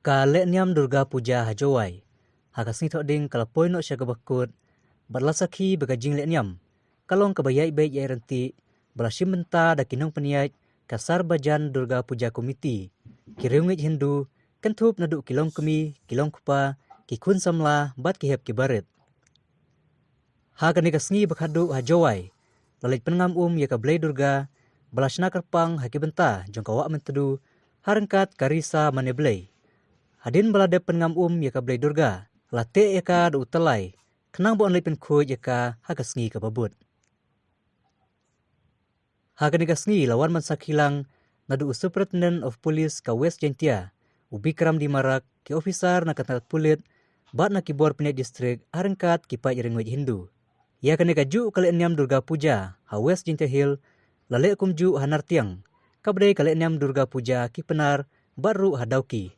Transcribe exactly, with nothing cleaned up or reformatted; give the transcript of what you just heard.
Ka lehniam Durga Puja ha Jowai ha ka sngi Thohdieng ka la poi noh sha kaba kut bad la sakhi ba ka jinglehniam ka long kaba ïaid beit ïaid ryntih ba la shim bynta da ki nongpynïaid ka Sarbajan Durga Puja Committee, ki riewngeit Hindu, kynthup naduh ki longkmie, ki longkpa, ki khun samla bad ki hep ki barit. Ha kane ka sngi ba khatduh ha Jowai la leit pynngam um ïa ka Blei Durga ba la shna kyrpang ha ki bynta jong ka Wah Myntdu ha ryngkat ka Risa Mane Blei. Hadien ba la dep pynngam um ïa ka Blei Durga la teh ïa ka da u tyllai khnang ba yn leit pynkhuid ïa ka ha ka sngi kaba bud. Ha kane ka sngi la wan ban sakhi lang naduh u Superintendent of Police ka West Jaintia, u Bikram D Marak, ki officer na ka tnat pulit bad na ki bor pynïaid district ha ryngkat ki paid riewngeit Hindu. Ïa kane kajuh ka lehniam Durga Puja ha West Jaintia Hills la leh kumjuh ha Nartiang, kaba dei ka lehniam Durga Puja ki Pnar bad ruh ha Dawki.